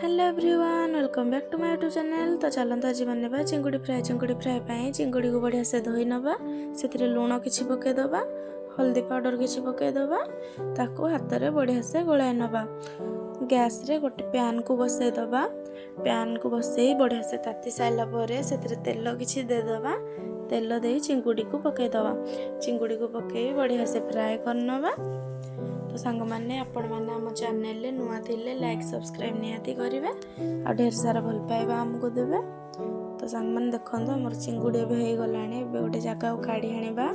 Hello everyone, welcome back to my YouTube channel. ତ ଚାଲନ୍ତୁ, ଆଜି ବନେଇବା ଚିଙ୍ଗୁଡ଼ି ଫ୍ରାଏ। ଚିଙ୍ଗୁଡ଼ି ଫ୍ରାଏ ପାଇଁ ଚିଙ୍ଗୁଡ଼ିକୁ ବଢ଼ିଆ ସେ ଧୋଇ ନେବା। ସେଥିରେ ଲୁଣ କିଛି ପକାଇଦେବା, ହଳଦୀ ପାଉଡ଼ର କିଛି ପକାଇଦେବା, ତାକୁ ହାତରେ ବଢ଼ିଆ ସେ ଗୋଳାଇ ନେବା। ଗ୍ୟାସ୍ରେ ଗୋଟେ ପ୍ୟାନ୍କୁ ବସାଇଦେବା। ପ୍ୟାନ୍କୁ ବସାଇ ବଢ଼ିଆ ସେ ତାତି ସାରିଲା ପରେ ସେଥିରେ ତେଲ କିଛି ଦେଇଦେବା। ତେଲ ଦେଇ ଚିଙ୍ଗୁଡ଼ିକୁ ପକାଇଦେବା। ଚିଙ୍ଗୁଡ଼ିକୁ ପକାଇ ବଢ଼ିଆ ସେ ଫ୍ରାଏ କରିନେବା। ତ ସାଙ୍ଗମାନେ, ଆପଣମାନେ ଆମ ଚ୍ୟାନେଲରେ ନୂଆ ଥିଲେ ଲାଇକ୍, ସବସ୍କ୍ରାଇବ୍ ନିହାତି କରିବେ ଆଉ ଢେର ସାରା ଭଲ ପାଇବା ଆମକୁ ଦେବେ। ତ ସାଙ୍ଗମାନେ, ଦେଖନ୍ତୁ, ଆମର ଚିଙ୍ଗୁଡ଼ି ଏବେ ହେଇଗଲାଣି। ଏବେ ଗୋଟେ ଜାଗାକୁ କାଢ଼ି ଆଣିବା।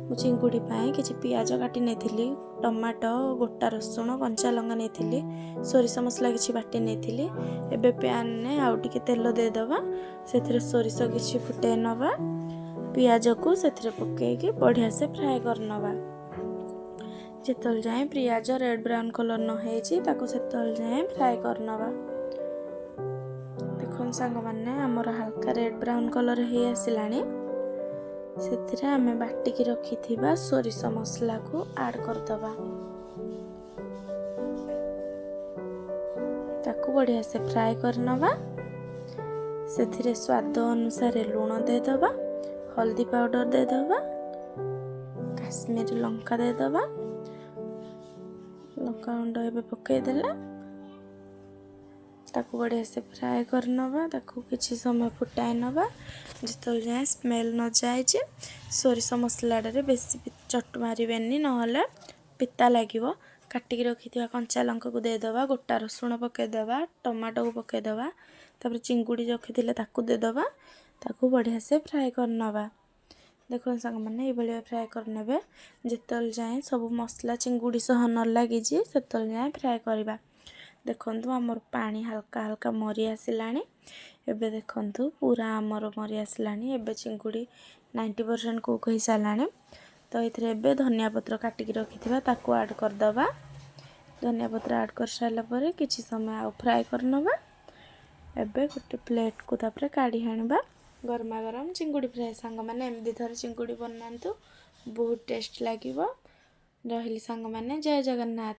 ମୁଁ ଚିଙ୍ଗୁଡ଼ି ପାଇଁ କିଛି ପିଆଜ କାଟି ନେଇଥିଲି, ଟମାଟୋ, ଗୋଟା ରସୁଣ, କଞ୍ଚା ଲଙ୍କା ନେଇଥିଲି, ସୋରିଷ ମସଲା କିଛି ବାଟି ନେଇଥିଲି। ଏବେ ପ୍ୟାନ୍ରେ ଆଉ ଟିକେ ତେଲ ଦେଇଦେବା। ସେଥିରେ ସୋରିଷ କିଛି ଫୁଟେଇ ନେବା। ପିଆଜକୁ ସେଥିରେ ପକାଇକି ବଢ଼ିଆ ସେ ଫ୍ରାଏ କରିନେବା। ଯେତେବେଳେ ଯାଏଁ ପିଆଜ ରେଡ଼୍ ବ୍ରାଉନ୍ କଲର୍ ନ ହେଇଛି, ତାକୁ ସେତେବେଳେ ଯାଏଁ ଫ୍ରାଏ କରିନେବା। ଦେଖନ୍ତୁ ସାଙ୍ଗମାନେ, ଆମର ହାଲକା ରେଡ଼୍ ବ୍ରାଉନ୍ କଲର୍ ହେଇ ଆସିଲାଣି। ସେଥିରେ ଆମେ ବାଟିକି ରଖିଥିବା ସୋରିଷ ମସଲାକୁ ଆଡ଼୍ କରିଦେବା। ତାକୁ ବଢ଼ିଆ ସେ ଫ୍ରାଏ କରିନେବା। ସେଥିରେ ସ୍ୱାଦ ଅନୁସାରେ ଲୁଣ ଦେଇଦେବା, ହଳଦୀ ପାଉଡ଼ର ଦେଇଦେବା, କାଶ୍ମୀରୀ ଲଙ୍କା ଦେଇଦେବା। ଲଙ୍କା ଗୁଣ୍ଡ ଏବେ ପକାଇଦେଲା। ତାକୁ ବଢ଼ିଆ ସେ ଫ୍ରାଏ କରିନେବା। ତାକୁ କିଛି ସମୟ ଫୁଟାଇ ନେବା, ଯେତେବେଳେ ଯାଏଁ ସ୍ମେଲ୍ ନ ଯାଇଛି। ସୋରିଷ ମସଲାଟାରେ ବେଶୀ ଚଟ ମାରିବେନି, ନହେଲେ ପିତା ଲାଗିବ। କାଟିକି ରଖିଥିବା କଞ୍ଚା ଲଙ୍କାକୁ ଦେଇଦେବା, ଗୋଟା ରସୁଣ ପକାଇଦେବା, ଟମାଟୋକୁ ପକାଇଦେବା। ତାପରେ ଚିଙ୍ଗୁଡ଼ି ରଖିଥିଲେ ତାକୁ ଦେଇଦେବା। ତାକୁ ବଢ଼ିଆ ସେ ଫ୍ରାଏ କରିନେବା। ଦେଖନ୍ତୁ ସାଙ୍ଗମାନେ, ଏଇଭଳିଆ ଫ୍ରାଏ କରିନେବେ। ଯେତେବେଳେ ଯାଏଁ ସବୁ ମସଲା ଚିଙ୍ଗୁଡ଼ି ସହ ନ ଲାଗିଛି, ସେତେବେଳେ ଯାଏଁ ଫ୍ରାଏ କରିବା। ଦେଖନ୍ତୁ, ଆମର ପାଣି ହାଲକା ହାଲକା ମରି ଆସିଲାଣି। ଏବେ ଦେଖନ୍ତୁ, ପୁରା ଆମର ମରି ଆସିଲାଣି। ଏବେ ଚିଙ୍ଗୁଡ଼ି 90% କୁକ୍ ହେଇସାରିଲାଣି। ତ ଏଥିରେ ଏବେ ଧନିଆ ପତ୍ର କାଟିକି ରଖିଥିବା, ତାକୁ ଆଡ଼୍ କରିଦେବା। ଧନିଆ ପତ୍ର ଆଡ଼୍ କରିସାରିଲା ପରେ କିଛି ସମୟ ଆଉ ଫ୍ରାଏ କରିନେବା। ଏବେ ଗୋଟେ ପ୍ଲେଟ୍କୁ ତାପରେ କାଢ଼ି ଆଣିବା। ଗରମା ଗରମ ଚିଙ୍ଗୁଡ଼ି ଫ୍ରାଏ। ସାଙ୍ଗମାନେ, ଏମିତି ଥରେ ଚିଙ୍ଗୁଡ଼ି ବନାନ୍ତୁ, ବହୁତ ଟେଷ୍ଟ ଲାଗିବ। ରହିଲି ସାଙ୍ଗମାନେ, ଜୟ ଜଗନ୍ନାଥ।